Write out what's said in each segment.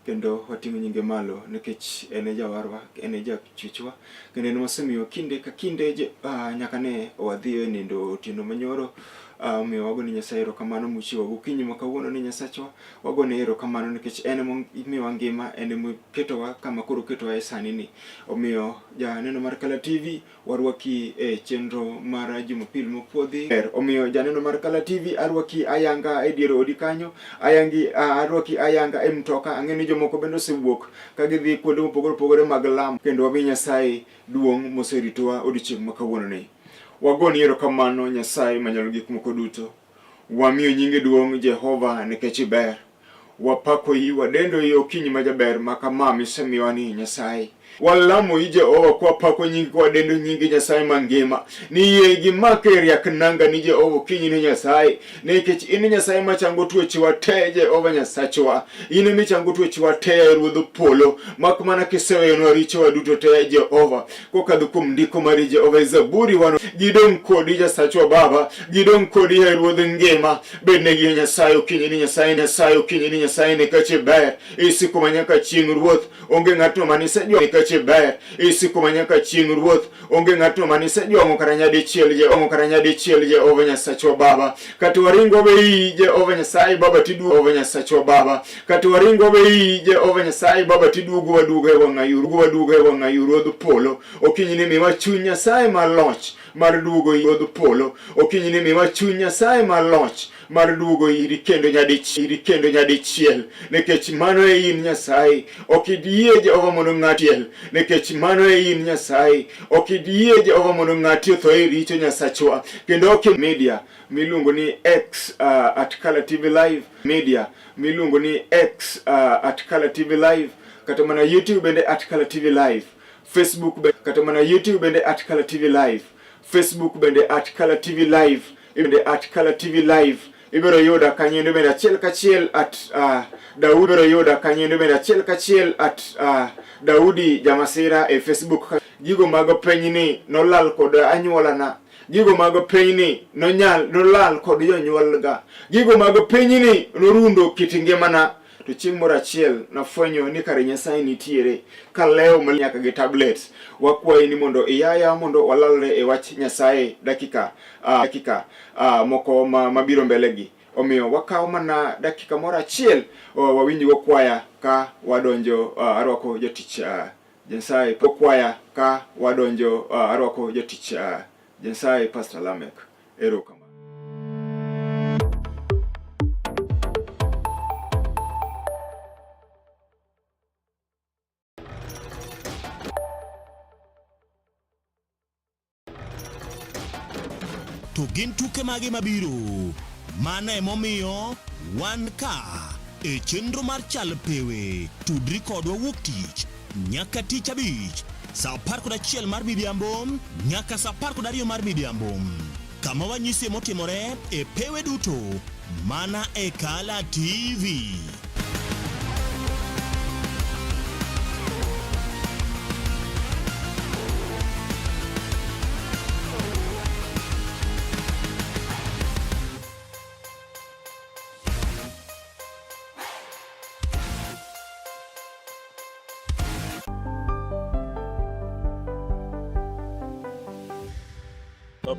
Kendo wating'o nyinge malo nikech en e jawarwa, en e jachwechwa, kendo en mosemiyo kinde ka kinde nyaka ne wadhi e nindo otieno manyoro. Omiyo wagone Nyasaye erokamano mochiwo gokinyi ma kawuono ni Nyasachwa. Wagone erokamano nikech en emomiyowa ngima, en emoketowa kama koro oketowa e sani ni. Omiyo janeno mar Kala TV warwaki e chenro mar Jumapil mopuodhi. Omiyo janeno mar Kala TV arwaki ayanga e dier odi kanyo, ayangi arwaki ayanga e mtoka. Ang'e ni jomoko bende osewuok ka gidhi kuonde mopogore opogore mag lamo kendo wami Nyasaye duong' moseritowa odiochieng' ma kawuono ni. Wagoni erokamano Nyasaye manyalo gik moko duto. Wamiyo nyingi duong' Jehova nikech iber. Wapakoi, wadendoi okinyi ma jaber ma kama misemiwa ni Nyasaye. Walamoi Jehova kwapako nyingi kwadendo nyingi Nyasaye mangima. Ni yie gimake e riak nanga ni Jehova okinyi ni Nyasaye. Nikech in Nyasaye machango tuochewa te Jehova Nyasachwa. In ema ichango tuochewa te e Ruodh polo. Mak mana kiseweyonwa richowa duto te Jehova. Kokadho kuom ndiko mari Jehova e Zaburi wan gidong' kodi Nyasachwa Baba. Gidong' kodi e Ruodh ngima. Bednegi Nyasaye okinyi ni Nyasaye Nyasaye okinyi ni Nyasaye nikech ber. Isiko ma nyaka chieng' Ruoth. Onge ng'atno mane isejwang'o nikech ber. Isiko ma nyaka chieng' Ruoth. Onge ng'atno mane isejwang'o kata nyadichiel Jehova kata nyadichiel Jehova Nyasachwa Baba. Kata waring waweyi Jehova Nyasaye Baba tiduogo Jehova Nyasachwa Baba. Kata waring waweyi Jehova Nyasaye Baba tiduogo waduogo e wang'ayo waduogo e wang'ayo Ruodh polo. Okinyi ni miwa chuny Nyasaye mar loch mar duogo Ruodh polo. Okinyi ni miwa chuny Nyasaye mar loch mar duogo iri kendo nyadichiel iri kendo nyadichiel nikech mano e in Nyasaye. Ok idiyie Jehova mondo ng'ati nikech mano e in Nyasaye. Ok idiyie Jehova mondo ng'ati otho e richo Nyasachwa. Kendo ok media miluongo ni X at Kala TV Live media miluongo ni X at Kala TV Live kata mana YouTube bende at Kala TV Live Facebook be, kata mana YouTube bende at Kala TV Live Facebook bende at Kala TV Live bende at Kala TV Live ibiro yuda kanyo bende achiel kachiel at Daudi ibiro yuda kanyo bende achiel kachiel at Daudi Jamasira e Facebook. Gigo mag pinyni nolal kod anyuolana, gigo mag pinyni nonyal nolal kod jonyuolga, gigo mag pinyni norundo kit ngimana. To chieng' moro achiel nafwenyo ni kare Nyasaye nitiere kalewo nyaka gi tablets. Wakwayi ni mondo iyaya mondo walalre e wach Nyasaye dakika dakika moko mabiro mbele gi. Omiyo wakawo mana dakika moro achiel wawinj go kwaya ka wadonjo arwako jatich Nyasaye kwaya ka wadonjo arwako jatich Nyasaye Pastor Lamek. Erokamano. To gin tuke mage mabiro? Mano emomiyo wan ka e chenro mar Chal Pewe. Tudri kodwa wuok tich nyaka tich abich saa 11 mar midhiambo nyaka saa 12 mar midhiambo, kama wanyisie motimore e pewe duto mana e Kala TV.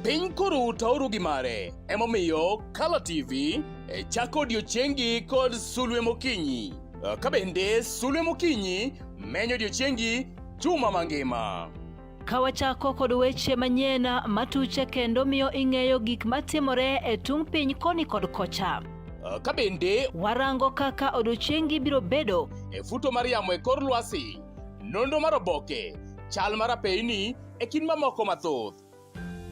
Piny koro taoru gi mare, emomiyo Kala TV e chako odiochiengi kod sulwe mokinyi. Ka bende sulwe mokinyi menyo odiochiengi juma mangima. Ka wachako kod weche manyien matuche kendo miyo ing'eyo gik matimore e tung' piny koni kod kocha. Ka bende warango kaka odiochiengi biro bedo e futo mar yamo e kor lwasi, nonro mar oboke, chal mar apeyni e kind mamoko mathoth.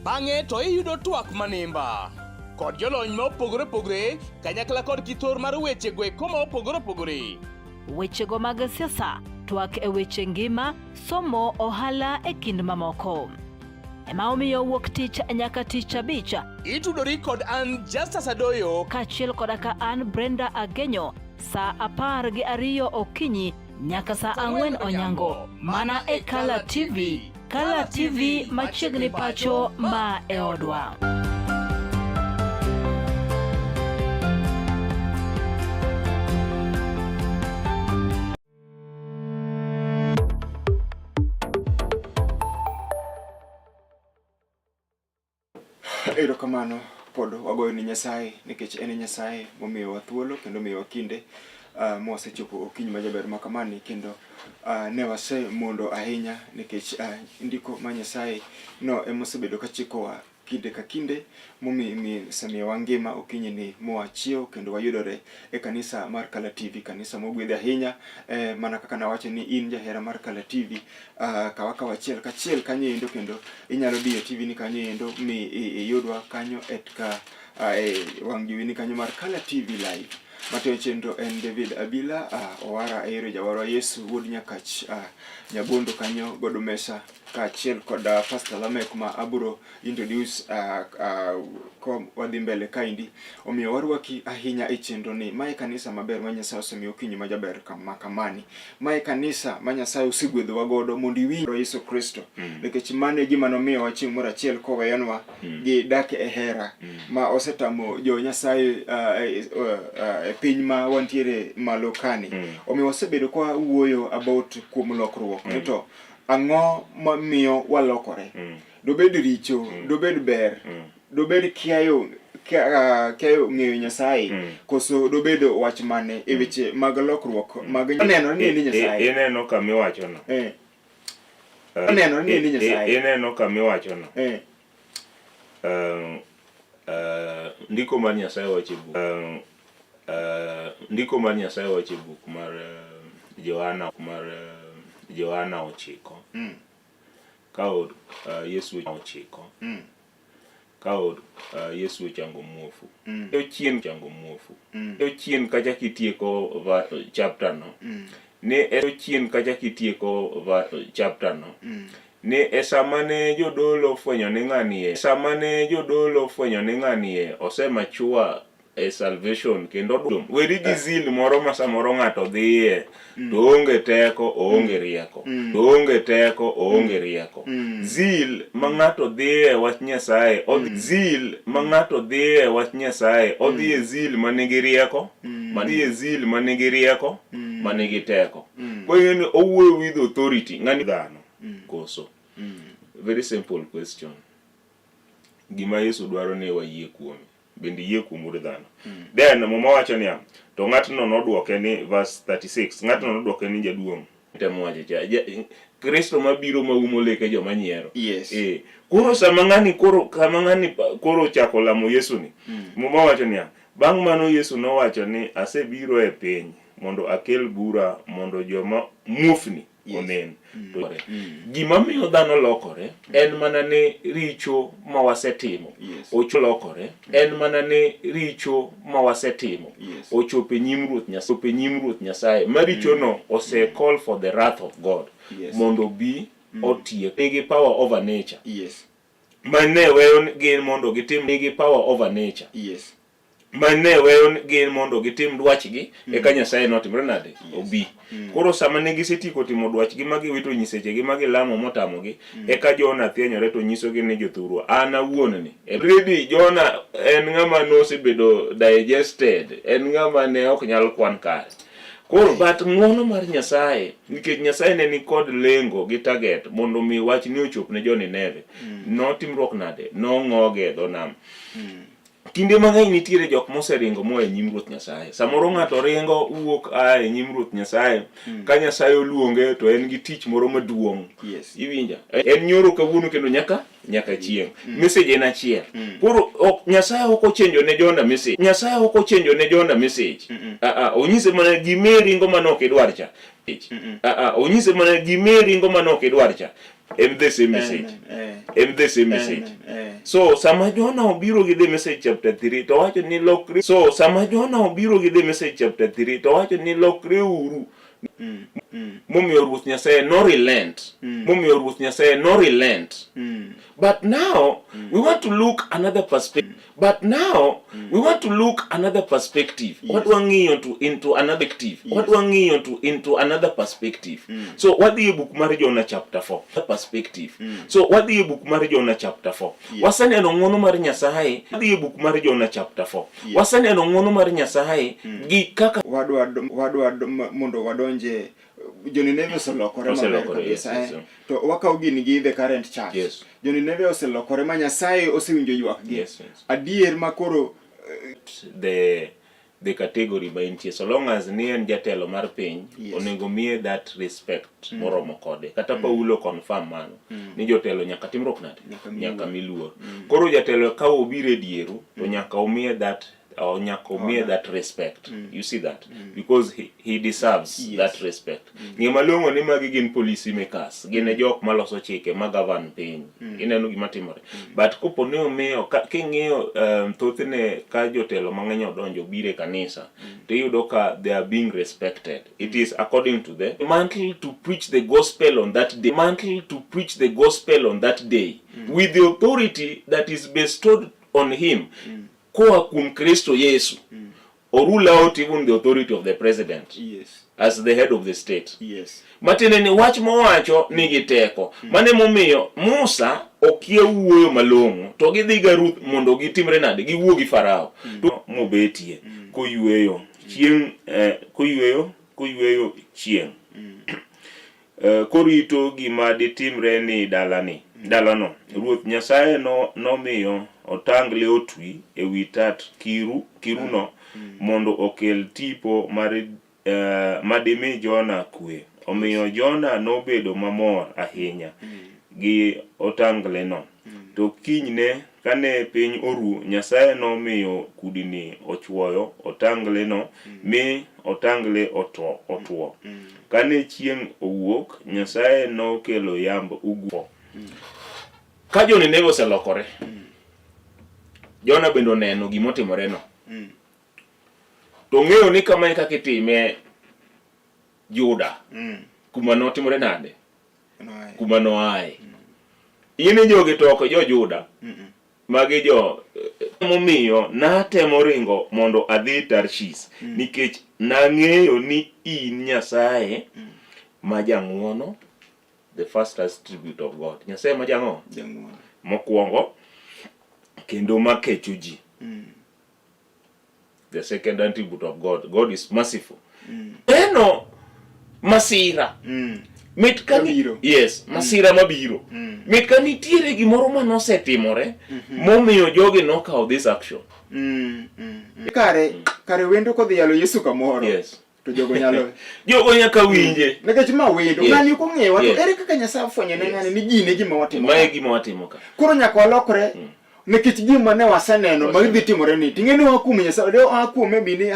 Bang'e to iyudo twak manimba kod jolony ma opogore opogore kanyakla kod kithor mar wechego eko ma opogore opogore. Wechego mag siasa, twak e weche ngima, somo, ohala e kind mamoko. Ema omiyo wuok tich nyaka tich abich. Itudori kod an Justus Adoyo kaachiel koda ka an Brenda Agenyo saa 12 okinyi nyaka saa 4 onyango mana e Kala TV. Kala TV machiegni pacho ma e odwa. Erokamano pod wagoyo ni Nyasaye nikech en e Nyasaye momiyowa thuolo kendo omiyowa kinde uh, mwasechopo okinyi majaber ma kamani kendo uh, ne wasemondo ahinya nikech uh, ndiko ma Nyasaye no emosebedo kachikowa kinde ka kinde mosemiyowa ngima okinyi ni mwachiew kendo wayudore e kanisa mar Kala TV, kanisa mogwedhi ahinya eh, mana kaka nawacho ni in jahera mar Kala TV uh, kawa kawa achiel kachiel kanyo endo kendo inyalo diyo TV ni kanyo endo mi iyudwa kanyo et ka uh, e wang' jowi ni kanyo mar Kala TV live. Matayo chenro en David Abila uh, owara e jawarwa Yesu wuod Nyakach uh, Nyabondo kanyo godo mesa kaachiel kod uh, Pastor Lamek ma abro introduce uh, uh, ko wadhi mbele kaendi. Omiyo warwaki ahinya e chenro ni. Mae kanisa maber ma Nyasaye osemiyo okinyi ma jaber kama kamani. Mae kanisa ma Nyasaye osegwedhowa godo mondo iwinj Yesu Kristo. Mm. Nikech mano e gima nomiyowa chieng' moro achiel koweyonwa mm. gi dak e hera mm. ma osetamo jo Nyasaye uh, e, uh, e piny ma wantiere malo kani. Mm. Omiyo wasebedo kwa wuoyo about kuom lokruok. Mm. To ang'o mamiyo walokore? Mm. Dobed richo, mm. dobed ber, mm. dobed kiayo kiayo ng'eyo Nyasaye mm. koso dobed wach mane e mm. weche mag lokruok mm. mag neno ni en Nyasaye. Ineno kama iwachono. Eh. Neno ni en Nyasaye. Ineno kama iwachono. Eh. Ndiko mar Nyasaye wacho e buk. Ndiko mar Nyasaye wacho e buk mar Johana mar Johana 9. Mm. Ka uh, Yesu 9. Mm. Ka uh, Yesu ochango muofu. Mm. Chien chango muofu. Mm. Chien kacha kitieko chapter no. Mm. Ne e chien kacha kitieko chapter no. Mm. Ne e sama ne jodolo ofwenyo ni ng'ani e sama ne jodolo ofwenyo ni ng'ani e osemachua e salvation kendo weri gi zeal moro ma samoro ng'ato dhiye mm. to oonge teko oonge mm. rieko mm. to oonge teko oonge rieko zeal ma ng'ato dhiye wach Nyasaye odhi zeal ma ng'ato dhiye wach Nyasaye odhi e zeal ma nigi rieko ma dhi e zeal ma nigi rieko ma nigi teko. Koro ni owuoyo with authority ng'ani dhano koso. Very simple question. Gima Yesu dwaro ni wayie kuome. Bende iyie kuom wuod dhano? Then Muma wacho niya, to ng'atno nodwoke ni verse 36, ng'atno nodwoke ni jaduong'. Temo wacho cha, Kristo mabiro maumo leke joma nyiero. Yes. Eh, koro sama ng'ani koro sama ng'ani koro ochako lamo Yesu ni, Muma wacho niya, bang' mano Yesu nowacho ni asebiro e piny mondo akel bura mondo joma muofni onen. To gima miyo dhano lokore en mana ni richo ma wasetimo Yes. lokore en mana ni richo ma wasetimo Yes. ochopo e nyim Ruoth Nyasaye, ochopo e nyim Ruoth Nyasaye ma richono ose call for the wrath of God Yes. mondo obi otiek. Nigi power over nature Yes. ma ne weyo gin mondo gitim nigi power over nature Yes. ma ne weyo gin mondo gitim dwachgi eka Nyasaye notimre nade obi. Koro sama ne gisetieko timo dwachgi ma giwito nyisechegi ma gilamo motamogi, eka Jona thienyore to nyisogi ni jothurwa, an awuon ni already Jona en ng'ama nosebedo digested, en ng'ama ne ok nyal kwan kare. Koro but ng'wono mar Nyasaye, nikech Nyasaye ne ni kod lengo gi target mondo mi wachni ochop ne jo Nineve, notimruok nade? Nong'oge e dho nam. Kinde mang'eny nitiere jok moseringo moa e nyim Ruoth Nyasaye. Samoro ng'ato ringo wuok a e nyim Ruoth Nyasaye, ka Nyasaye oluonge to en gi tich moro maduong'. Yes. Iwinja? En nyoro kawuono kendo nyaka nyaka chieng'. Message en achiel. Koro ok Nyasaye ok ochenjo ne Jona message. Nyasaye ok ochenjo ne Jona message. Ah ah, onyise mana gima iringo mane ok idwar cha. Ah ah, onyise mana gima iringo mane ok idwar cha. En the same message. Amen. En the same message. Amen. So sama Jona obiro gi the message chapter 3 to wacho ni lokri. So sama Jona obiro gi the message chapter 3 to wacho ni lokre uru. Momiyo Ruoth Nyasaye no relent. Momiyo Ruoth Nyasaye no relent. But now we want to look another perspective. But now we want to look another perspective. Wadwa ng'iyo to into another perspective. Wadwa ng'iyo to into another perspective. So wadhi e buk mar Jona chapter 4. Perspective. So wadhi e buk mar Jona chapter 4. Waseneno ng'wono mar Nyasaye. Wadhi e buk mar Jona chapter 4. Waseneno ng'wono mar Nyasaye gi kaka wadwa wadwa mondo wadonje Jo-Nineve oselokore maber Oselokore, yes, kabisa yes, eh. yes. To wakawo gini gi the current church. Jo-Nineve oselokore ma Nyasaye osewinjo ywakgi. Adier ma koro The category ma intie so long as ni en jatelo mar piny onego miye that respect moromo kode kata Paulo confirm mano ni jotelo nyaka timruok nade Nyaka mi nyaka luor. mi luor koro jatelo ka obiro e dieru to nyaka omiye that nyaka omiye Honor. that respect you see that because he deserves that respect ng'e malong'o ni magi gin policy makers gin e jok maloso chike ma govern piny ineno gima timore but kopo ni omiyo king'iyo thothne ka jotelo mang'eny odonjo biro e kanisa to iyudo ka they are being respected it is according to the mantle to preach the gospel on that day mantle to preach the gospel on that day with the authority that is bestowed on him koa kuom Kristo Yesu or rule out even the authority of the president as the head of the state. Matiende ni wach mowacho nigi teko. Mano emomiyo Musa okia wuoyo malong'o to gidhi ga Ruth mondo gitimre nade giwuo gi Farao to mobetie koyueyo chieng' koyueyo koyueyo chieng' korito gima ditimre ni dalani dalano Ruoth Nyasaye nomiyo otangle otwi ewi tat kiruno mondo okel tipo mar madimi Jona kwe. Omiyo Jona nobedo mamor ahinya gi otangleno. To kinyne kane piny oru, Nyasaye nomiyo kudni ochwoyo otangleno mi otangle otwo. Kane chieng' owuok, Nyasaye nokelo yamb ugwe. Ka jo-Nineve oselokore, Jona bende oneno gimotimoreno. To ong'eyo ni kama e kaka itime Juda, kuma notimore nade? Kuma noaye. In jogi to ok jo Juda. Magi jo momiyo natemo ringo mondo adhi Tarshish nikech nang'eyo ni in Nyasaye ma jang'uono, the first attribute of God. Nyasaye ma jang'o? Jang'uono. Mokwongo kendo makecho ji. The second attribute of God. God is merciful. Eno masira. Mit ka Mabiro. Yes, masira mabiro. Mit ka nitiere gimoro manosetimore momiyo jogi nokawo this action. Kare wendo kodhi yalo Yesu kamoro. To jogo nyalo Jogo nyaka winje. Nikech ma wendo, ng'ani ok ong'ewa, to ere kaka Nyasaye ofwenyo ne ng'ani ni gini e gima watimo Mae ka? gima watimo ka. Koro nyaka walokre nikech gima ne waseneno ma dhi timore ni ting'e ni waa kuom Nyasaye, de waa kuome bi ni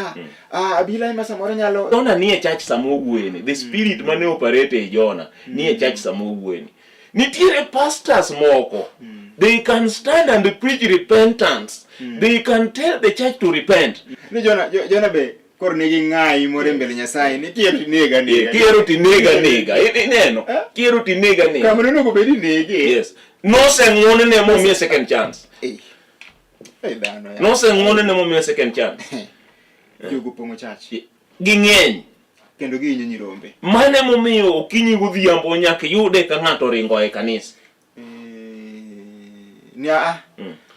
abila ema samoro nyalo Jona nie church sama owuoyeni. The spirit mane operate e Jona nie church sama owuoyeni. Nitiere pastors moko. They can stand and preach repentance. They can tell the church to repent. Ni Jona be koro nigi ng'ayi moro e mbele Nyasaye ni kiero tinega nega. Kiero tinega nega. Ineno? Kiero tinega nega. Kama nonego bed ni nege. Yes. Noseng'uonne momiye second chance. Dhano ya. Noseng'uonne momiye second chance. Jogo pong'o church. Ging'eny. Kendo gihinyo nyirombe. Mano emomiyo okinyi godhiambo nyaka iyude ka ng'ato oringo e kanisa. Ni a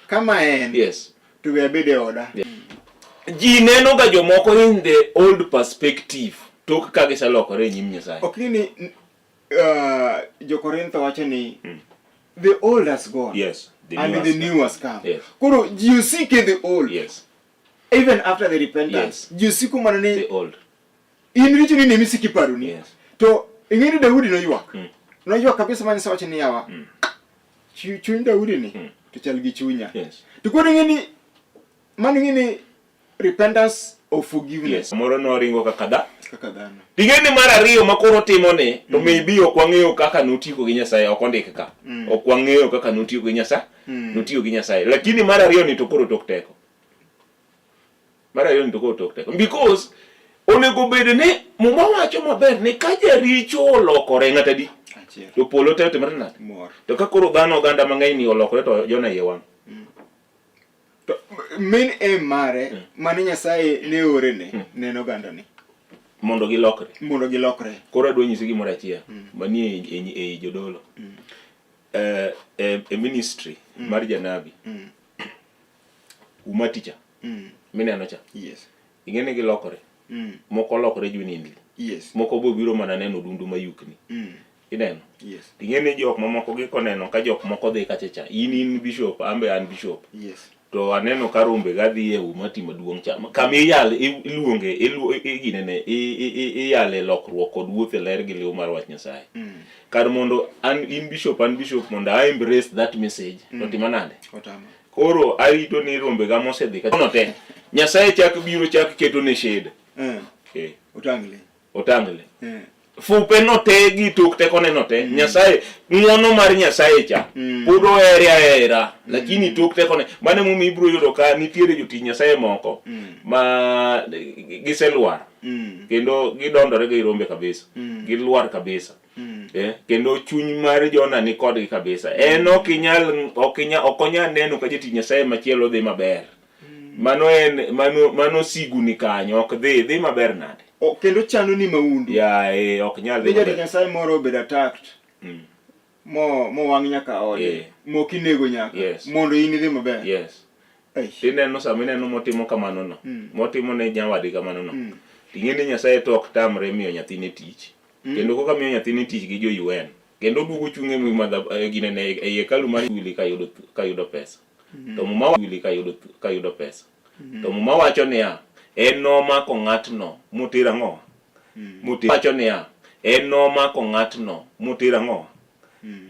kama en. To we abed e oda. Ji neno ga jomoko in the old perspective tok ka giselokore e nyim Nyasaye. Ok ni Jo-Korintho wacho ni the old has gone. Yes, the and new the has new come. has come. Koro ji osike the old. Even after the repentance. Ji osiko mana ni the old. In richo ni ne misiki paroni. To ing'e ni Daudi noywak. Noywak kabisa ma Nyasaye wacho ni yawa. Chuny Daudi ni to chal gi chunya. To koro ing'e ni mano ing'e ni repentance of forgiveness. Moro noringo kaka dha. Kaka dhano. Ing'e ni mar ariyo ma koro timo ni to maybe ok wang'eyo kaka notieko gi Nyasaye, ok ondik ka. Ok wang'eyo kaka notieko gi Nyasaye. Notiyo gi Nyasaye. Lakini mar ariyo ni to koro tok teko. Mar ariyo ni to koro tok teko. Because onego bed ni Muma wacho maber ni ka jaricho olokore ng'at adi? Achiel. To polo te otimore nade? Mor. To ka koro dhano oganda mang'eny ni olokore to Jona iye wang'. To main aim mare mane Nyasaye ne ore ne ne en oganda ni. Mondo gilokre. Mondo gilokre. Koro adwa nyisi gimoro achiel manie ei jodolo. E ministry mar janabi. Umati cha. Mineno cha. Ing'e ni gilokore. Moko olokore genuinely. Yes. Moko bo biro mana neno odundu mayukni. Ineno? Yes. Ting'e ni jok mamoko gi koneno ka jok moko dhi kacha cha. In in bishop, an be an bishop. Yes. To aneno ka rombe ga dhi e umati maduong' cha. Kama iyal iluonge iginene iyale lokruok kod wuoth e ler gi liw mar wach Nyasaye. Kar mondo an in bishop an bishop mondo I embrace that message to tima nade? Otama. Koro arito ni rombe ga mosedhi ka no te. Nyasaye chak biro chak keto ne shade. Eh. Otangle. Otangle. Fupe no te gi tok tekone no te. Nyasaye ng'wono mar Nyasaye cha. Pod ohere ahera. Lakini tok tekone mano emomiyo ibiro yudo ka nitiere jotich Nyasaye moko ma giselwar. Kendo gidondore gi rombe kabisa. Gilwar kabisa. Kendo chuny mar Jona ni kodgi kabisa. En ok inyal ok inyal ok onyal neno ka jatich Nyasaye machielo dhi maber. Mano en mano mano sigu ni kanyo ok dhi dhi maber nade? O, kendo chano ni maundu. Ya ok nyal dhi Ni jatich maber. Nyasaye moro obedo attacked. Mo mowang' nyaka ode. Mok inego nyaka. Yes. Mondo in idhi maber. Yes. Ei. Tineno sama ineno motimo kamano no. Motimo ne nyawadgi kamano no. Ting'e ni Nyasaye to ok tamre miyo nyathine tich. Kendo koka miyo nyathine tich gi jo UN. Kendo oduogo chung' e madha gine ne e hekalu mar Wili kayudo kayudo pesa. To Muma Wili kayudo kayudo pesa. To Muma wacho niya, en nomako ng'atno motero ang'o? Motero wacho niya, en nomako ng'atno motero ang'o?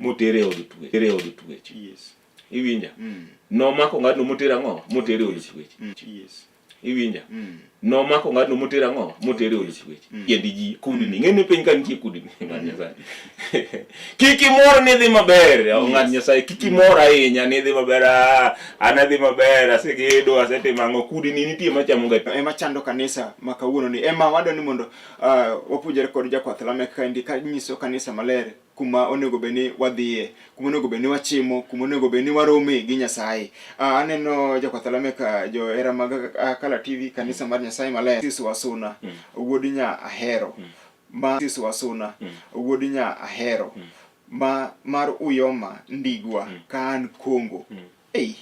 Motere e od twech. Tere e od twech. Yes. Iwinja? Nomako ng'atno motero ang'o? Motere e od twech. Yes. Iwinja? Nomako ng'atno motero ang'o? Motere e od twech. Tiend ji kudni. Ing'e ni piny ka nitie kudni. Ng'at Nyasaye. Kik imor ni idhi maber. Ng'at Nyasaye kik imor ahinya ni idhi maber. Ah, an adhi maber, asegedo, asetimo ang'o. Kudni nitie machamo ga. Ema chando kanisa ma kawuono ni. Ema wadwa ni mondo wapuonjre kod jakwath Lameck kaendi ka nyiso kanisa maler kuma onego bed ni wadhiye, kuma onego bed ni wachimo, kuma onego bed ni warome gi Nyasaye. Aneno jakwath Lameck, johera mag Kala TV, kanisa mar Nyasaye maler. Sis Wasuna, wuod nya Ahero. Ma Sis Wasuna, wuod nya Ahero. Ma mar Uyoma Ndigwa ka an Kongo. Ei.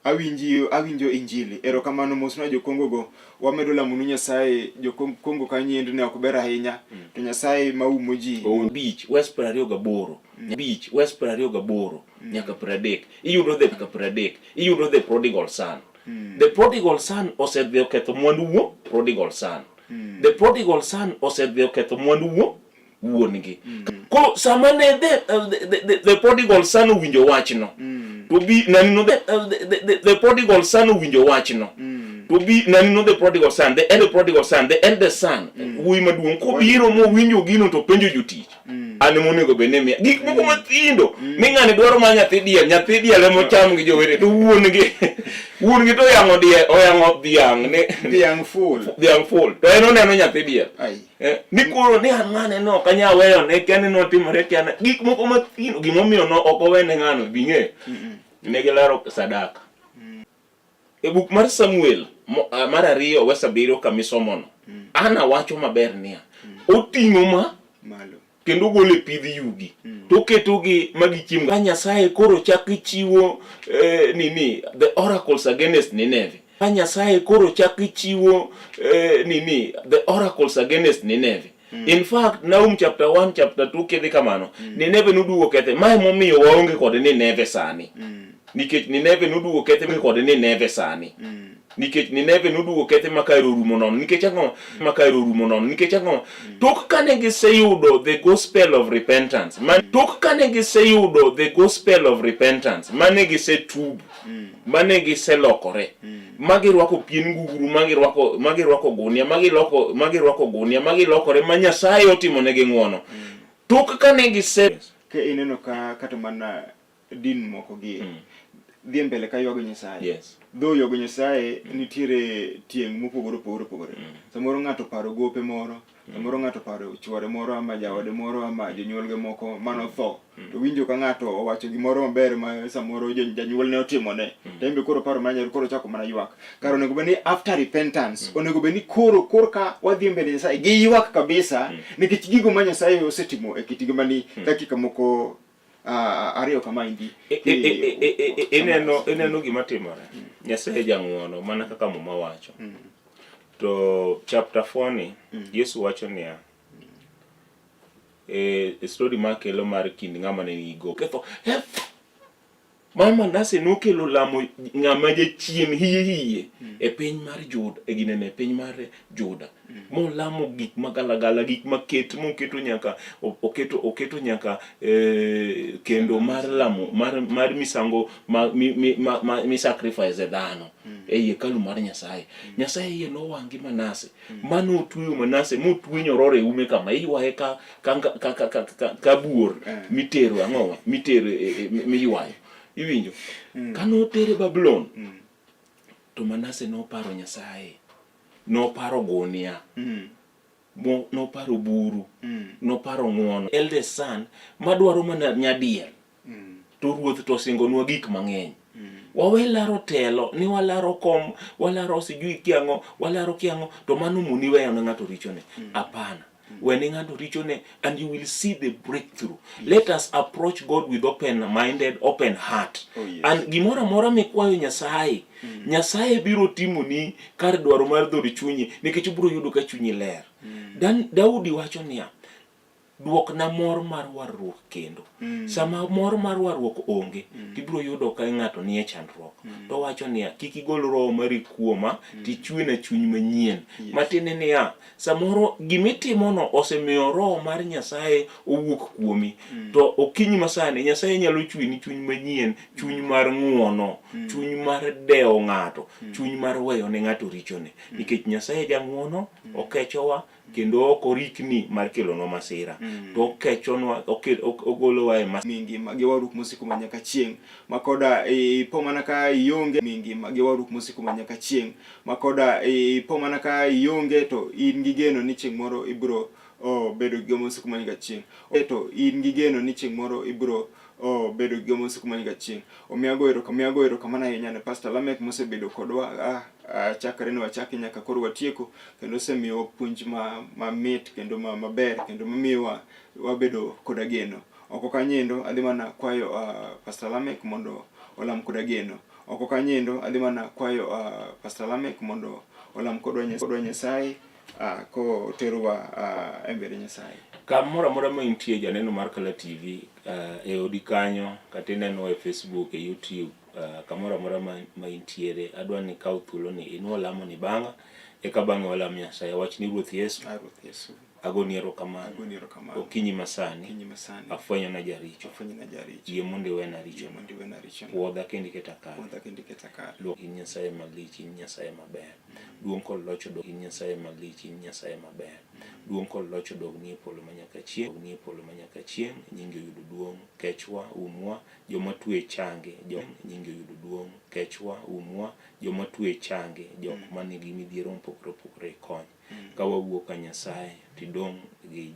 Awinji awinjo injili. Erokamano mosna jo Kongo go. Wamedo lamonu Nyasaye jo Kongo ka nyiend ne ok ber ahinya. To Nyasaye maumo ji. Abich wes 28 abich wes 28 nyaka 30 iyudo the nyaka 30 iyudo the prodigal son. The prodigal son osedhi oketho mwandu wuo prodigal son. The prodigal son osedhi oketho mwandu wuo wuon-gi. Koro sama ne the prodigal son owinjo wachno, to bi nani no the prodigal son owinjo wachno, to bi nani no the prodigal son, the elder prodigal son, the elder son, wuoyi maduong' kobiro mowinjo gino to penjo jotich. An monego bed ni miya gik moko mathindo ni ng'ani dwaro mana nyathi diel, nyathi diel ema ocham gi jowete to wuon-gi wuon-gi to oyang'o diel, oyang'o dhiang' ni Dhiang' full. Dhiang' full. To en oneno nyathi diel. Ai. Ni koro ni an ng'ane no ok anyal weyo ne kia ni notimore kia ne gik moko mathindo gimomiyo no ok owene ng'ano bing'e ne gilaro sadaka. E buk mar Samuel mar 2 wes 7 kamisomono, Ana wacho maber niya, oting'o ma malo kendo ogolo e pidh yugi to oketogi ma gichiem. Ka Nyasaye koro chak chiwo nini the oracles against Nineveh. Ka Nyasaye koro chak chiwo nini the oracles against Nineveh. In fact, Nahum chapter 1 chapter 2 kidhi kamano, Nineveh noduogo kethe. Mae momiyo waonge kod Nineveh sani. Nikech Nineveh noduogo kethe kod Nineveh sani. Nikech Nineveh noduogo kethe ma kaero orumo nono. Nikech ang'o? Ma kaero orumo nono. Nikech ang'o? Tok kane giseyudo the gospel of repentance. Ma tok kane giseyudo the gospel of repentance. Mane gisetubu. Mane giselokore. Ma girwako pien ngugru, ma girwako, ma girwako gunia, ma giloko, ma girwako gunia, ma gilokore, ma Nyasaye otimo negi ng'wono. Tok kane gise Ka ineno ka kata mana din moko gi dhi e mbele ka ywago Nyasaye. Yes. Dho ywago Nyasaye nitiere tieng' mopogore opogore opogore. Samoro ng'ato paro gope moro, samoro ng'ato paro chuore moro ama jaode moro ama jonyuolge moko manotho. To winjo ka ng'ato owacho gimoro maber ma samoro janyuolne otimone. To en be koro paro mana koro chako mana ywak. Kar onego bed ni after repentance, onego bed ni koro korka wadhi mbele Nyasaye gi ywak kabisa nikech gigo ma Nyasaye osetimo e kit ngimani dakika moko 2 kama indi. Ineno gima timore. Nyasaye jang'uono mana kaka Muma wacho. To chapter 4 ni Yesu wacho niya, E story makelo mar kind ng'ama ne nigi gogo. Ketho mar Manase nokelo lamo ng'ama jachien hiye hiye e piny mar Juda, e ginene e piny mar Juda. Molamo gik magalagala, gik maket moketo nyaka oketo oketo nyaka eh, kendo mar lamo mar, mar misango ma, mi, mi, ma, ma, mi sacrifice e dhano e hekalu mar Nyasaye. Nyasaye iye nowang' gi Manase. Mano otweyo Manase motwe nyororo e ume kama iywaye ka ka ka ka, ka, ka, ka buor mitero ang'owa mitero e, e, miywayo. Iwinjo? Kane otere Babulon to Manase noparo Nyasaye. Noparo gunia. Mo, noparo buru. Noparo ng'uono. Eldest son madwaro mana nyadiel. To ruoth to osingonwa gik mang'eny. Wawe laro telo ni walaro kom, walaro sijui kiang'o, walaro kiang'o, to mano moni weyo ne ng'ato richone. Hapana. Wene ng'ato richone and you will see the breakthrough. Let us approach God with open minded, open heart. Oh, yes. And gimoro amora mikwayo Nyasaye, Nyasaye biro timoni kar dwaro mar dhood chunyi nikech obiro yudo ka chunyi ler. Dan, Daudi wacho niya, duokna mor mar warruok kendo. Sama mor mar warruok onge, tibiro yudo ka ng'ato nie chandruok. To wacho niya, kik igol roho mari kuoma, tichwena chuny manyien. Matiende niya, samoro gimitimono osemiyo roho mar Nyasaye owuok kuomi. To okinyi masani, Nyasaye nyalo chweni chuny manyien, chuny mar ng'uono, chuny mar dewo ng'ato, chuny mar weyo ne ng'ato richone. Nikech Nyasaye jang'uono, okechowa, kendo ok orikni mar kelonwa masira. To okechonwa, ogolowa e masira. Mingima gi warruok mosiko ma nyaka chieng' ma koda ipo mana ka ionge mingima gi warruok mosiko ma nyaka chieng' ma koda ipo mana ka ionge to in gi geno ni chieng' moro ibiro bedo gi mosiko ma nyaka chieng' to in gi geno ni chieng' moro ibiro bedo gi mosiko ma nyaka chieng'. Omiyo ago erokamano ahinya ne Pastor Lameck mosebedo kodwa chakre ne wachaki nyaka koro watieko, kendo osemiyowa puonj mamit kendo maber kendo mamiyowa wabedo koda geno. Oko kanyendo adhi mana kwayo Pastor Lameck mondo olam koda geno. Oko kanyendo adhi mana kwayo Pastor Lameck mondo olam kodwa Nyasaye koterowa e mbele Nyasaye. Kamoro amora ma intie janeno mar Kala TV e odi kanyo, kata inenowa e Facebook, e YouTube, kamoro amora ma intiere, adwa ni ikaw thuolo ni inwo lamo ni bang'a, eka bang'e walam Nyasaye. Wach ni Ruoth Yesu, Ruoth Yesu, agoni erokamano. Agoni erokamano. Okinyi masani, Okinyi masani, afwenyo na jaricho. Afwenyo na jaricho. Yie mondo iwena richo. Yie mondo iwena richo. Pwodha kendo iketa kare. Pwodha kendo iketa kare. Luok in Nyasaye malich, in Nyasaye maber. Duong' kod loch odog in Nyasaye malich, in Nyasaye maber. Duong' kod loch odog ni e polo manyaka chieng', ni e polo manyaka chieng'. Nyingi oyudo duong', kechwa, umwa, joma twe changi, jo nyingi oyudo duong', kechwa, umwa, joma twe changi, jok manigi midhiero mopogore opogore ikony. Ka wawuok ka Nyasaye tidong' gi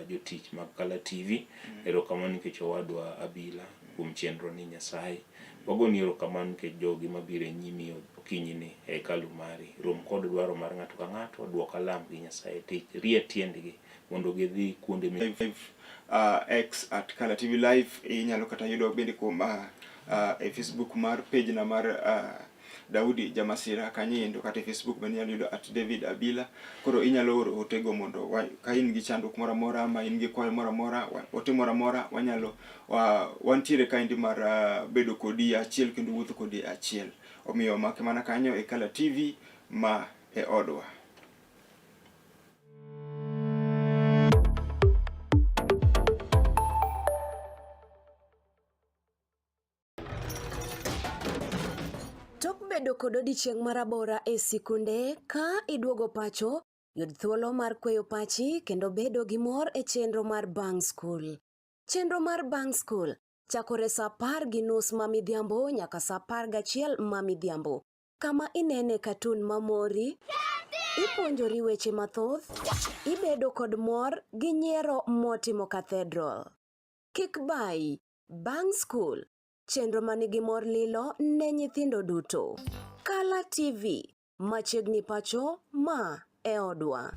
jotich mag Kala TV. Erokamano nikech owadwa Abila kuom chenro ni Nyasaye. Wagoni erokamano nikech jogi mabiro e nyimi okinyi ni e hekalu mari. Rom kod dwaro mar ng'ato ka ng'ato, duok alam gi Nyasaye, rie tiendgi mondo gidhi kuonde mi Live, X at Kala TV Live. Inyalo kata yudo bende kuom e Facebook mar page na mar Daudi Jamasira kanyo, kata e Facebook bende inyalo yudo at David Abila. Koro inyalo oro otego mondo ka in gi chandruok moro amora, ma in gi kwayo moro amora, ote moro amora, wanyalo wantiere kaendi mar bedo kodi achiel kendo wuotho kodi achiel. Omiyo make mana kanyo e Kala TV ma e odwa. Tok bedo kod odiechieng' marabora e sikunde, ka iduogo pacho, yud thuolo mar kweyo pachi kendo bedo gi mor e chenro mar Bang' Skul. Chenro mar Bang' Skul chakore sa 10:30 ma midhiambo nyaka sa 11 ma midhiambo, kama inene katun mamori, ipuonjori weche mathoth, ibedo kod mor gi nyiero motimo cathedral. Kik bayi, Bang' Skul, chenro manigi mor lilo ne nyithindo duto. Kala TV, machiegni pacho, ma e odwa.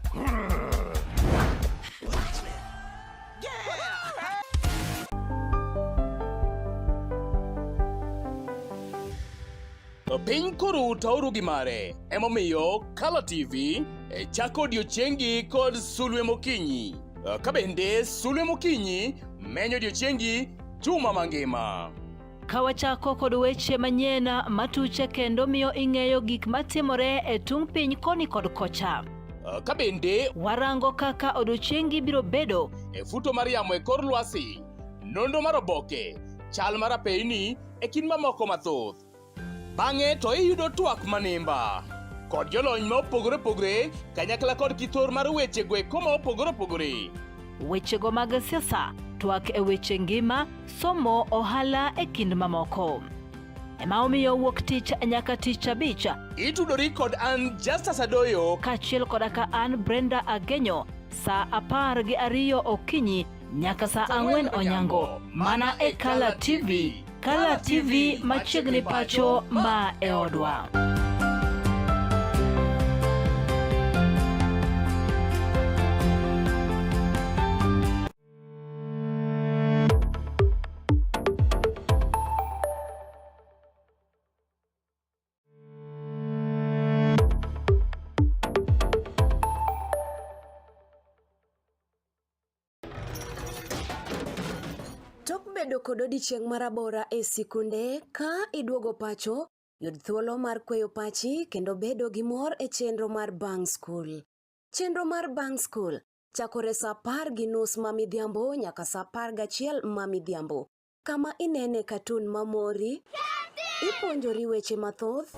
Piny koro tauru gi mare, emomiyo Kala TV e chako odiochiengi kod sulwe mokinyi. Ka bende sulwe mokinyi menyo odiechiengi juma mangima. Ka wachako kod weche manyien matuche kendo miyo ing'eyo gik matimore e tung' piny koni kod kocha. Ka bende warango kaka odiechiengi biro bedo e futo mar yamo e kor lwasi, nonro mar oboke, chal mar apeyni e kind mamoko mathoth. Bang'e to iyudo twak manimba kod jolony ma opogore opogore kanyakla kod kithor mar weche go eko ma opogore opogore. Wechego mag siasa, twak e weche ngima, somo, ohala e kind mamoko. Ema omiyo wuok tich nyaka tich abich. Itudori kod an Justus Adoyo kaachiel koda ka an Brenda Agenyo saa 12 okinyi nyaka saa 4 onyango mana e Kala TV. Kala TV machiegni pacho ma e odwa. Tok bedo kod odiechieng' marabora e sikunde, ka iduogo pacho, yud thuolo mar kweyo pachi kendo bedo gi mor e chenro mar Bang' Skul. Chenro mar Bang' Skul chakore sa 10:30 ma midhiambo nyaka sa 11 ma midhiambo, kama inene katun mamori, ipuonjori weche mathoth,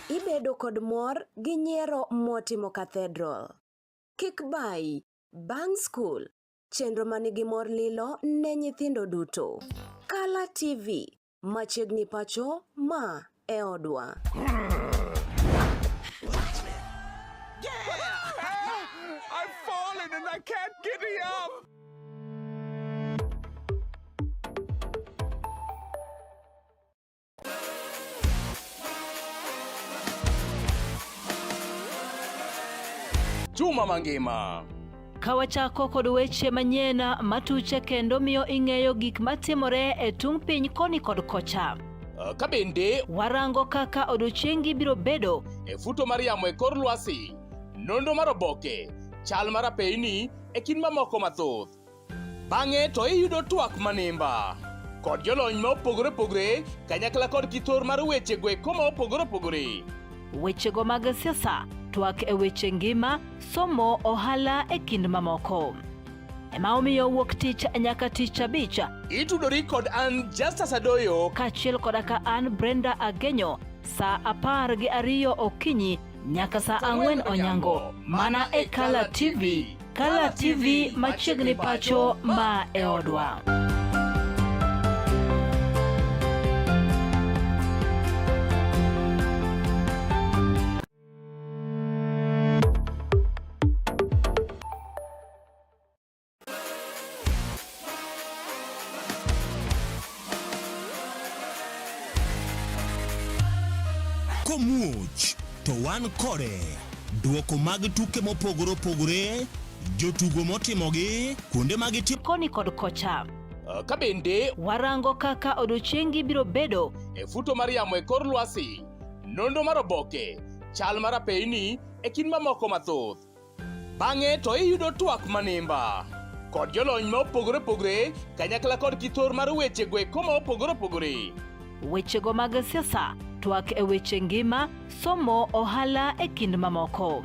ibedo kod mor gi nyiero motimo cathedral. Kik bayi, Bang' Skul, chenro manigi mor lilo ne nyithindo duto. Kala TV, machiegni pacho ma e odwa. I've fallen and I can't get up. Juma mangima. Ka wachako kod weche manyien matuche kendo miyo ing'eyo gik matimore e tung' piny koni kod kocha. Ka bende warango kaka odiechiengi biro bedo e futo mar yamo e kor lwasi, nonro mar oboke, chal mar apeyni e kind mamoko mathoth. Bang'e to iyudo twak manimba kod jolony ma opogore opogore kanyakla kod kithor mar weche go eko ma opogore opogore. Wechego mag siasa, twak e weche ngima, somo, ohala e kind mamoko. Ema omiyo wuok tich nyaka tich abich. Itudori kod an Justus Adoyo kaachiel koda ka an Brenda Agenyo saa 12 okinyi nyaka saa 4 onyango mana e Kala TV. Kala TV machiegni pacho ma e odwa. Komuoch to wan kode. Duoko mag tuke mopogore opogore, jotugo motimogi, kuonde ma gitimo koni kod kocha. Ka bende warango kaka odiechiengi biro bedo e futo mar yamo e kor lwasi, nonro mar oboke, chal mar apeyni e kind mamoko mathoth. Bang'e to iyudo twak manimba kod jolony ma opogore opogore kanyakla kod kithor mar weche go eko ma opogore opogore. Wechego mag siasa, twak e weche ngima, somo, ohala e kind mamoko.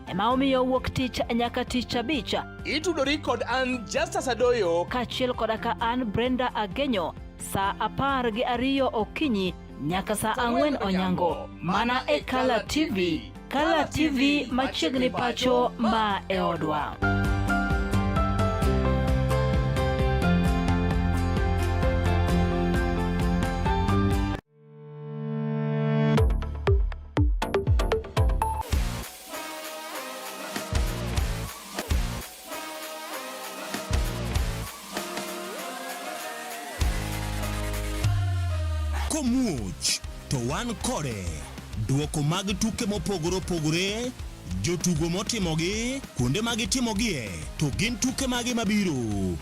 Ema omiyo wuok tich nyaka tich abich. Itudori kod an Justus Adoyo kaachiel koda ka an Brenda Agenyo saa 12 okinyi nyaka saa 4 onyango mana e Kala TV. Kala TV machiegni pacho ma e odwa. Komuoch to wan kode. Duoko mag tuke mopogore opogore, jotugo motimogi, kuonde ma gitimogie, to gin tuke mage mabiro.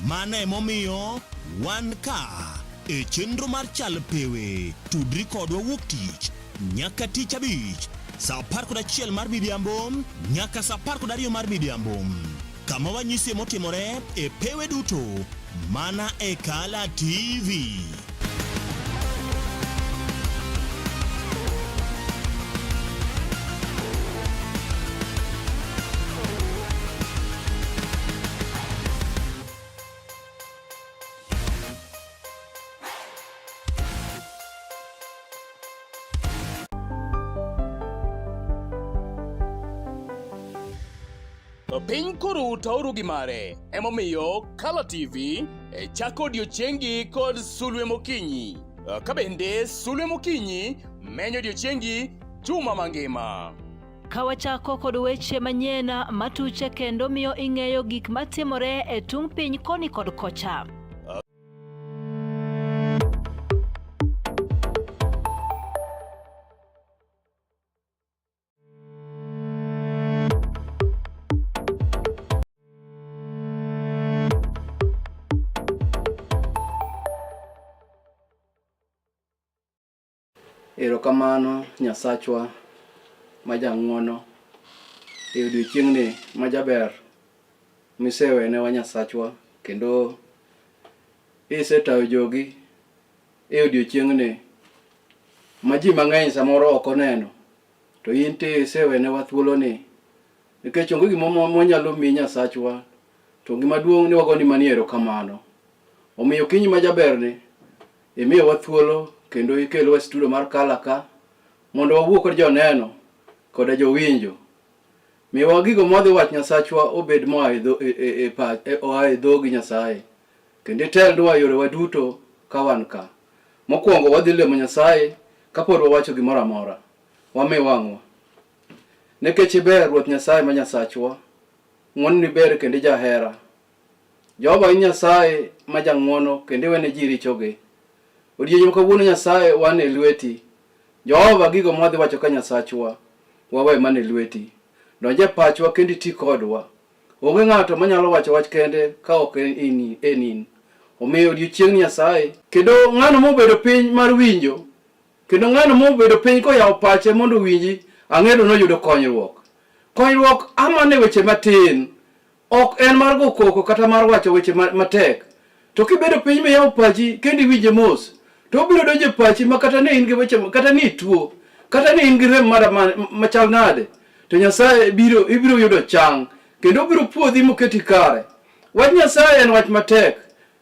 Mano emomiyo wan ka e chenro mar Chal Pewe. Tudri kodwa wuok tich nyaka tich abich saa 11 mar midhiambo nyaka saa 12 mar midhiambo. Kama wanyisie motimore e pewe duto mana e Kala TV. Piny koro taoru gi mare, emomiyo Kala TV e chako odiechiengi kod sulwe mokinyi. Ka bende sulwe mokinyi menyo odiechiengi juma mangima. Ka wachako kod weche manyien matuche kendo miyo ing'eyo gik matimore e tung' piny koni kod kocha. Erokamano Nyasachwa ma jang'wono e odiechieng'ni ma jaber misewenewa Nyasachwa kendo isetayo jogi e odiechieng'ni ma ji mang'eny samoro ok oneno to in to isewenewa thuoloni nikech onge gima mwanyalo miyi Nyasachwa to gima duong' ni wagoni mani erokamano. Omiyo okinyi ma jaberni Imiyowa thuolo kendo ikelowa e studio mar Kala ka mondo wawuo kod joneno koda jowinjo. Miwa gigo mwadhi wach Nyasachwa obed moa e, e, e, e, e, oa e dhogi Nyasaye kendo itelnwa e yorewa duto ka wan ka. Mokwongo wadhi lemo Nyasaye kapod wawacho gimoro amora. Wami wang'wa. Nikech iber Ruoth Nyasaye ma Nyasachwa, ng'wononi ber kendo ijahera. Jehova in Nyasaye ma jang'wono kendo iwene ji richogi. Odiechieng' ma kawuono Nyasaye wan e lweti. Jehova gigo mwadhi wacho ka Nyasachwa, wawe mana e lweti. Donj e pachwa kendo iti kodwa. Onge ng'ato manyalo wacho wach kende ka ok en en in. Omiyo odiechieng'ni Nyasaye, kendo ng'ano mobedo piny mar winjo, kendo ng'ano mobedo piny koyawo pache mondo owinji, ang'eyo noyudo konyruok. Konyruok a mana e weche matin. Ok en mar go koko kata mar wacho weche matek. To kibedo piny miyawo pachi kendo iwinje mos, to obiro donjo e pachi ma kata ni in gi weche kata ni ituo, kata ni in gi rem mara machal nade, to Nyasaye biro ibiro yudo chang kendo obiro puodhi moketi kare. Wach Nyasaye en wach matek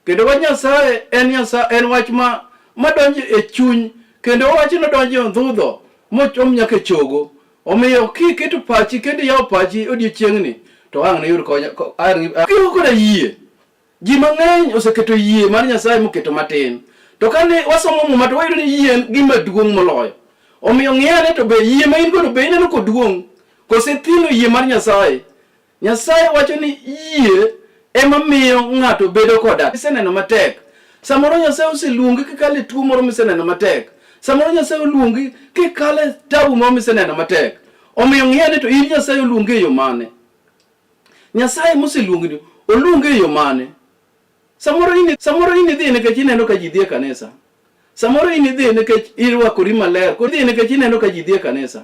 kendo wach Nyasaye en Nyasaye en wach ma madonjo e chuny kendo wachno donjo e ondhudho mochom nyaka e chogo. Omiyo kiketo pachi kendo iyawo pachi odiechieng'ni to ang' niyud konya kiko koda yie. Ji mang'eny oseketo yie mar Nyasaye moketo matin. To kane wasomo Muma to wayudo ni yie en gima duong' moloyo. Omiyo ng'i ane to be yie ma in godo be ineno koduong' kose thino yie mar Nyasaye. Nyasaye wacho ni yie ema miyo ng'ato bedo koda. Iseneno matek. Samoro Nyasaye oseluongi kikalo e tuo moro miseneno matek. Samoro Nyasaye oluongi kikalo e tabu moro miseneno matek. Omiyo ng'i ane to in Nyasaye oluongi e yo mane? Nyasaye moseluongi ni oluongi e yo mane? Samoro in samoro in idhi nikech ineno ka ji dhi e kanisa. Samoro in idhi nikech irwakori maler. Koro idhi nikech ineno ka ji dhi e kanisa.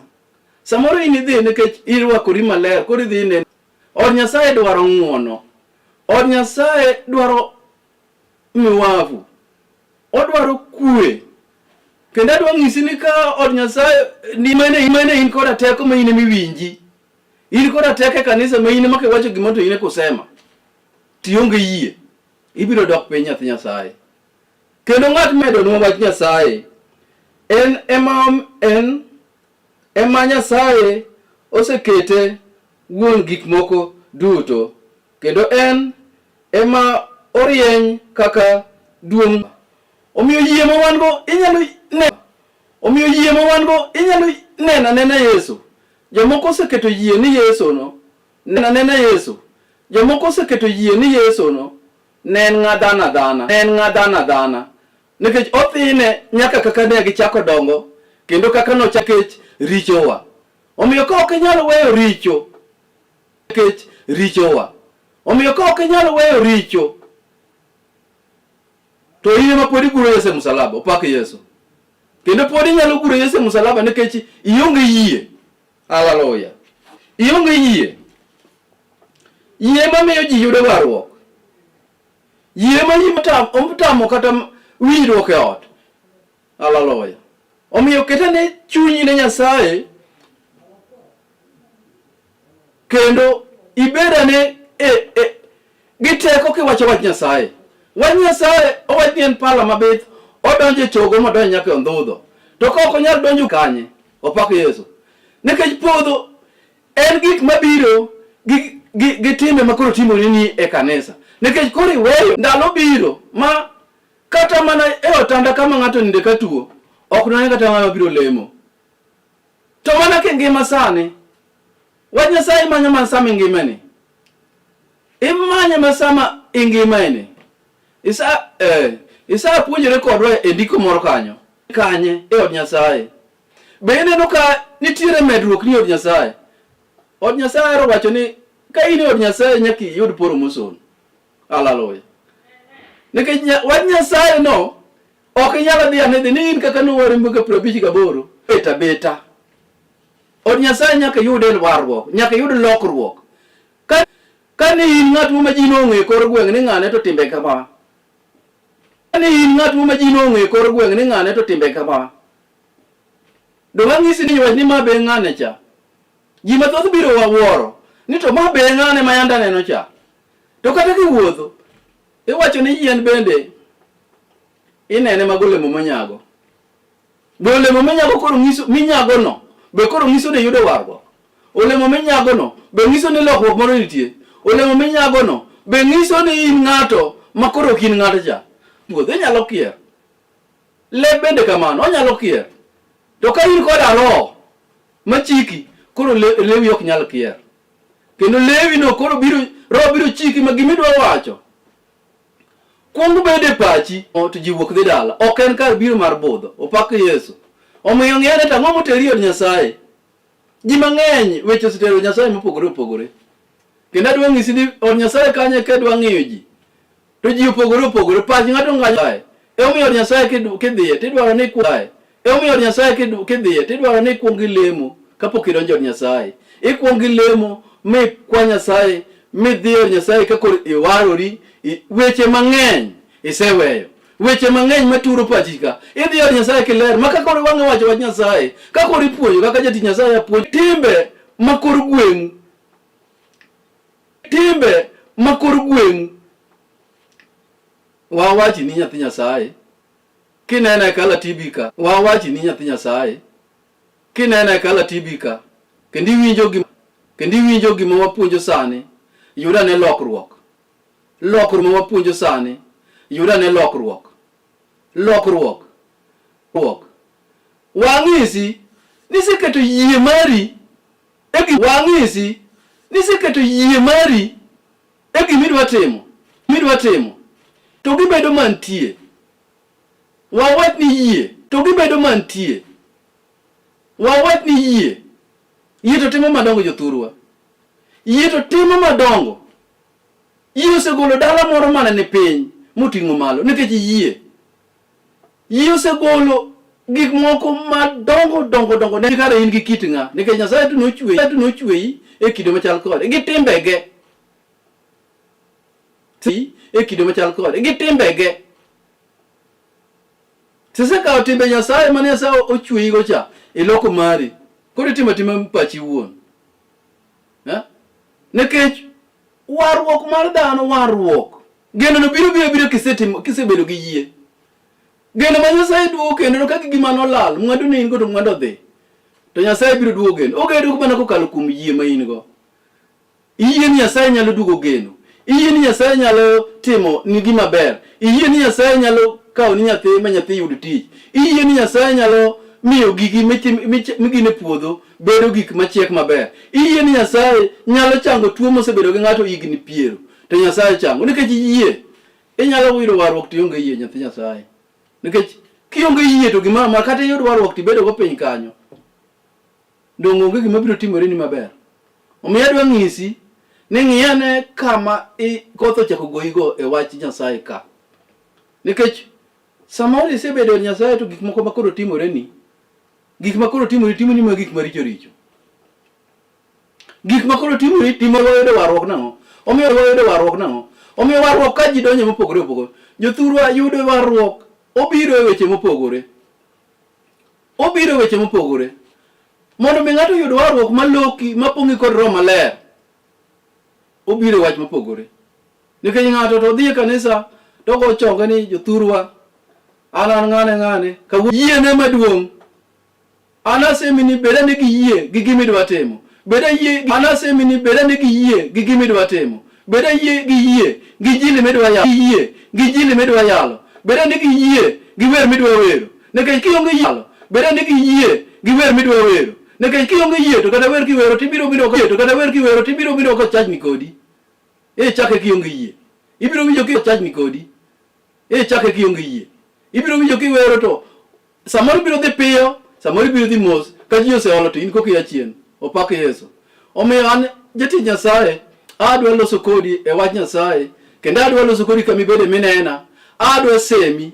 Samoro in idhi nikech irwakori maler, koro idhi neno. Od Nyasaye dwaro ng'uono. Od Nyasaye dwaro miwafu. Odwaro kue. Kendo adwa nyisi ni ka od Nyasaye ni mane mane in koda teko ma in ema iwinji. In koda teko e kanisa ma in ema kiwacho gimoro to in e kusema. Tionge yie. Ibiro dok piny nyathi Nyasaye. Kendo ng'at medonwa wach Nyasaye en ema en ema Nyasaye osekete wuon gik moko duto, kendo en ema orieny kaka duong'. Omiyo yie ma wan-go inyalo ne omiyo yie ma wan-go inyalo neno anena Yesu. Jomoko oseketo yie ni Yesu no neno anena Yesu. Jomoko oseketo yie ni Yesu no ne en ng'a dhano adhana, ne en ng'a dhano adhana. Nikech othine nyaka kaka ne gichako dongo kendo kaka nochakech richowa. Omiyo ka ok inyal weyo richo, nikech richowa. Omiyo ka ok inyal weyo richo, to in ema pod iguro Yesu e msalaba, opak Yesu. Kendo pod inyalo guro Yesu e msalaba nikech ionge yie. Haleluya. Ionge yie. Yie mamiyo ji yudo warruok. Yie ma ji otamo kata winjruok e ot. Haleluya. Omiyo ket ane chunyi ne Nyasaye kendo ibed ane e, e, gi teko kiwacho wach Nyasaye. Wach Nyasaye owach ni en pala mabith, odonjo e chogo modonj nyaka e ondhudho. To ka ok onyal donjo kanye, opak Yesu. Nikech podho en gik mabiro gi, gi, gi timbe ma koro timore ni e kanisa. Nikech koro iweyo ndalo biro ma kata mana e otanda kama ng'ato ninde ka tuo, ok none kata ng'ama biro lemo. To mana kingima sani, wach Nyasaye imanyo mana sama ingimani. Imanye ma sama ingimani. Isa eh, isa puonjore kodwa e ndiko moro kanyo. Kanye e od Nyasaye. Be ineno ka nitiere medruok ni od Nyasaye? Od Nyasaye ahero wacho ni ka in e od Nyasaye nyaka iyud promotion. Haleluya. Nikech wach Nyasaye no ok inyal dhi ane dhi ni in kaka nowari mbuga 58 beta beta. Od Nyasaye nyaka iyud en warruok, nyaka iyud lokruok. Ka, ka ni in ng'at ma ji nong'e e kor gweng' ni ng'ane to timbe kama. Ka ni in ng'at ma ji nong'e e kor gweng' ni ng'ane to timbe kama. Donge ang'isi ni wach ni ma be ng'ane cha. Ji mathoth biro wuoro ni to ma be ng'ane ma yande aneno cha. To kata kiwuotho, iwacho ni yien bende inene mag olemo monyago. Be olemo minyago koro nyiso minyago no be koro nyiso ni iyudo warruok? Olemo minyago no be nyiso ni lokruok moro nitie? Olemo minyago no be nyiso ni in ng'ato ma koro ok in ng'ato cha? Puodho inyalo kier. Lep bende kamano, onyalo kier. To ka in koda roho machiki, koro lewi ok nyal kier. Kendo lewi no koro biro roho biro chiki ma gima idwa wacho. Kuong bed e pachi to ji wuok dhi dala. Ok en kar biro mar budho. Opak Yesu. Omiyo ng'e ane to ang'o moteri e od Nyasaye. Ji mang'eny weche osetero Nyasaye mopogore opogore. Kendo adwa nyisi ni od Nyasaye kanyo ka idwa ng'iyo ji to ji opogore opogore. Pach ng'ato ng'ayo. Emomiyo od Nyasaye kidhiye tidwaro ni ikuong Emomiyo od Nyasaye kidhiye tidwaro ni ikuong ilemo kapok idonjo od Nyasaye. Ikuong ilemo mikwa Nyasaye midhi od Nyasaye ka koro iwarori weche mang'eny iseweyo. Weche mang'eny maturo pachi ka. Idhi od Nyasaye kiler ma ka koro wang'e wacho wach Nyasaye, ka koro ipuonjo kaka jatich Nyasaye apuonjo timbe ma kor gweng'u. Timbe ma kor gweng'u. Wawachi ni nyathi Nyasaye. Kinena e Kala TV ka, wawachi ni nyathi Nyasaye. Kinena e Kala TV ka, kendo iwinjo gima kendo iwinjo gima wapuonjo sani, yud ane lokruok. Lokruok ma wapuonjo sani, yud ane lokruok. Lokruok. Ruok. Wang'isi niseketo yie mari e gi wang'isi niseketo yie mari e gima idwa timo, midwa timo, to gibedo mantie. Wawach ni yie, to gibedo mantie. Wawach ni yie, yie to timo madongo jothurwa. Yie to timo madongo. Yie osegolo dala moro mane ni piny moting'o malo nikech yie. Yie osegolo gik moko madongo dongo dongo ne kare in gi kit ng'a nikech Nyasaye to nochweyi to nochweyi e kido machal kode gi timbege e kido machal kode gi timbege Tisekawo timbe Nyasaye mane Nyasaye ochweyigo cha iloko mari koro itimo atima pachi iwuon eh? Nikech warruok mar dhano warruok Genono biro biro biro kisetimo kisebedo gi yie. Geno ma Nyasaye duogo kendo ka gima nolal, mwandu ne in go to mwandu odhi. To Nyasaye biro duogo geno. Ogedo mana kokalo kuom yie ma in go. Iyie ni Nyasaye nyalo duogo geno. Iyie ni Nyasaye nyalo timo ni gima ber. Iyie ni Nyasaye nyalo kawo ni nyathi ma nyathi yud tich. Iyie ni Nyasaye nyalo miyo gigi migin e puodho bedo gik machiek maber. Iyie ni Nyasaye nyalo chango tuo mosebedo gi ng'ato higni piero. To Nyasaye chango nikech yie. Inyalo yudo warruok to ionge yie nyathi Nyasaye. Nikech kionge yie to gimoro amora kata iyud warruok to ibedo go piny kanyo. Donge onge gima biro timore ni maber. Omiyo adwa ng'isi ni ng'i ane kama koth ochako goyigo e wach Nyasaye ka. Nikech samoro isebedo e Nyasaye to gik moko ma koro timoreni, gik ma koro timore timoni ma gik maricho richo. Gik ma koro timori timo wayudo warruok nang'o? Omiyo wayudo warruok nang'o? Omiyo warruok ka ji donjo mopogore opogore. Jothurwa yudo warruok obiro e weche mopogore. Obiro e weche mopogore. Mondo mi ng'ato oyud warruok maloki mapong'i kod Roho Maler, obiro e wach mopogore. Nikech ng'ato to dhi e kanisa to ogo chonge ni jothurwa an an ng'ane ng'ane kawuono yiene maduong' An asemi ni bed ane gi yie gi gima idwa timo. Bed ayie an asemi ni bed ane gi yie gi gima idwa timo. Bed ayie gi yie gi jili midwa yalo. Yie gi jili midwa yalo. Bed ane gi yie gi wer midwa wero. Nikech kionge yalo. Bed ane gi yie gi wer midwa wero. Nikech kionge yie to kata wer kiwero tibiro biro yie to kata wer kiwero tibiro biro ka chachni kodi. E chake kionge yie. Ibiro winjo ki chachni kodi. E chake kionge yie. Ibiro winjo kiwero to Samoro ibiro dhi piyo, samoro ibiro dhi mos, ka ji oseolo to in koka ia chien. Opak Yesu. Omiyo an jatich Nyasaye, adwa loso kodi e wach Nyasaye, kendo adwa loso kodi kama ibede minena. Adwa semi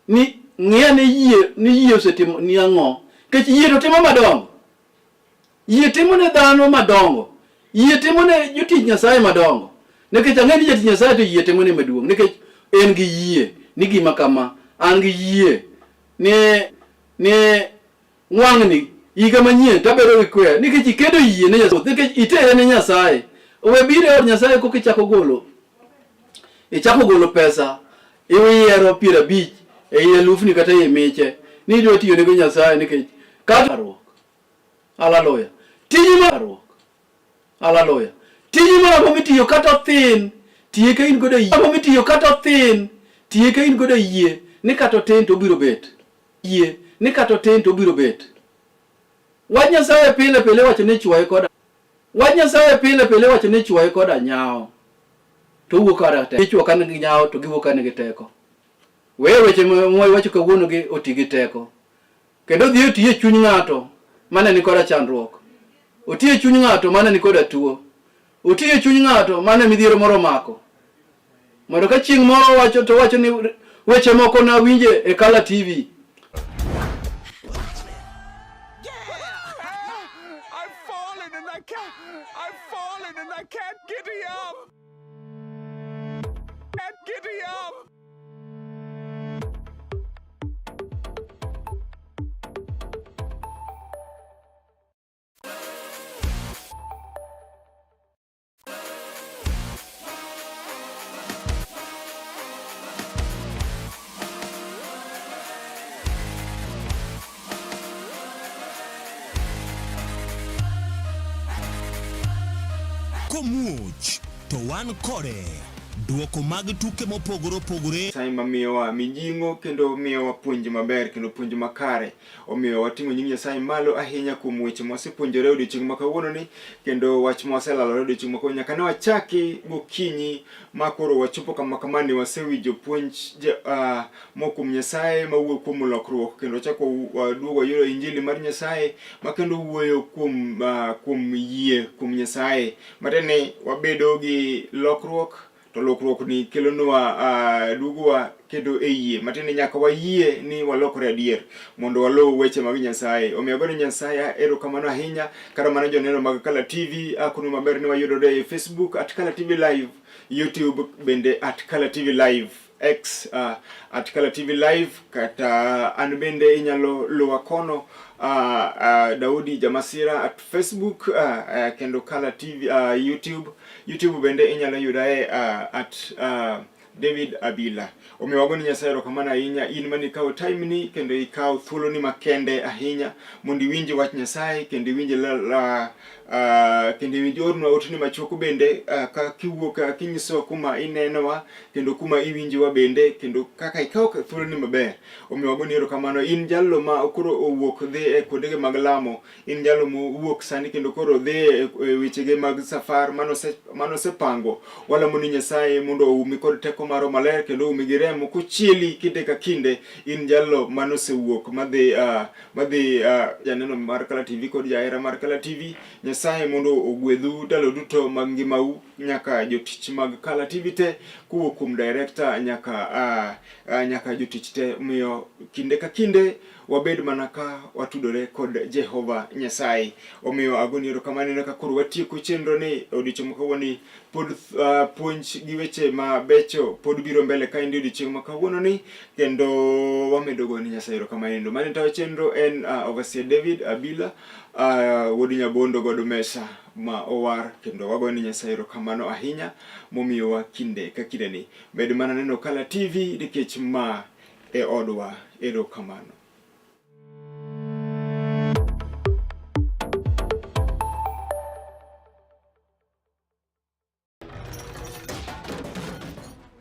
ni ng'iya ni yie ni yie osetimo ni ang'o. Nikech yie to timo madongo. Yie timo ne dhano madongo. Yie timo ne jotich Nyasaye madongo. Nikech ang'e ni jatich Nyasaye to yie timo ne maduong'. Nikech en gi yie ni gima kama, an gi yie ni ni wang'ni higa manyien tabedo gi kwe nikech ikedo yie ne Nyasaye nikech itere ne Nyasaye. Owe biro e od Nyasaye koka ichako golo ichako golo pesa iyiero 50 ei elufni kata ei miche ni idwa tiyo nego Nyasaye nikech kata ruok. Haleluya. Tiji mar ruok. Haleluya. Tiji moro amora mitiyo kata thin, tiye ka in godo yie. Moro mitiyo kata thin, tiye ka in godo yie ni kata otin to obiro bet. Yie ni kata otin to obiro bet. Wach Nyasaye pile pile wacho ni chwoye koda. Wach Nyasaye pile pile wacho ni chwoye koda nyawo. To wuok kara teko. Ichwo ka nigi nyawo to giwuok ka nigi teko. We weche mwawacho kawuono gi oti gi teko. Kendo odhi oti e chuny ng'ato mane ni koda chandruok. Oti e chuny ng'ato mane ni koda tuo. Oti e chuny ng'ato mane midhiero moro omako. Mondo ka chieng' moro owacho to owacho ni weche moko nawinje e Kala TV. I've fallen and I can't. I've fallen and I can't get up. Can't get up. Komuoch to wan kode. Duoko mag tuke mopogore opogore. Nyasaye ma miyowa mijing'o kendo miyowa puonj maber kendo puonj makare. Omiyo wating'o nying Nyasaye malo ahinya kuom weche mwasepuonjore odiechieng' ma kawuononi kendo wach mwaselalore odiechieng' ma kawuono. Nyaka ne wachaki gokinyi ma koro wachopo kama kama ni wasewinjo puonj uh, moa kuom Nyasaye mawuoyo kuom lokruok kendo wachako waduogo wayudo injili mar Nyasaye ma kendo wuoyo kuom, uh, kuom yie kuom Nyasaye. Matiende ni wabedo gi lokruok to lokruok ni kelonwa uh, duogowa kendo e yie. Matiende ni nyaka wayie ni walokore adier mondo waluw weche mag Nyasaye. Omiyo agone Nyasaye erokamano ahinya kata mana joneno mag Kala TV akono maber ni wayudore e Facebook at Kala TV Live, YouTube bende at Kala TV Live. X uh, at Kala TV Live kata an bende inyalo luwa kono uh, uh, Daudi Jamasira at Facebook uh, uh, kendo Kala TV uh, YouTube YouTube bende inyalo yudae uh, at uh, David Abila. Omiyo wago ni Nyasaye erokamano ahinya in mane ikawo time ni kendo ikawo thuoloni makende ahinya mondo iwinj wach Nyasaye kendo iwinj la, la, uh, kendo iwinj ornwa otni machuok bende uh, ka kiwuok uh, kinyisowa kuma inenowa kendo kuma iwinjowa bende kendo kaka ikawo thuoloni maber. Omiyo wagoni erokamano in jalno ma koro owuok dhi e kuondege mag lamo, in jalno mowuok sani kendo koro dhi e, e wechege mag safar manosepango. Walamo ni Nyasaye mondo oumi kod teko mar Roho Maler kendo oumi gi remo kochieli kinde ka kinde. In jalno manosewuok madhi uh, madhi uh, janeno mar Kala TV kod jahera mar Kala TV. Nyasaye mondo ogwedhu ndalo duto mag ngimau. nyaka jotich mag Kala TV te kowuok kuom director nyaka uh, uh, nyaka jotich te omiyo kinde ka kinde wabed mana ka watudore kod Jehova Nyasaye. Omiyo agoni erokamano ka koro watieko chenro ni odiochieng' ma kawuono pod uh, puonj gi weche mabecho pod biro mbele kaendi odiochieng' ma kawuono ni kendo wamedo goni Nyasaye erokamano. Endo mane tayo chenro en uh, Overseer David Abila uh, wuod Nyabondo godo mesa ma owar kendo wagoni Nyasaye erokamano ahinya momiyowa kinde ka kinde ni. Med mana neno Kala TV nikech ma e odwa. Erokamano.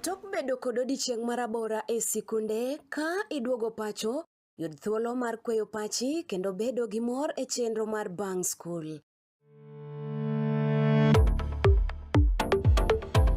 Tok bedo kod odiechieng' marabora e sikunde, ka iduogo pacho, yud thuolo mar kweyo pachi kendo bedo gi mor e chenro mar bang' skul.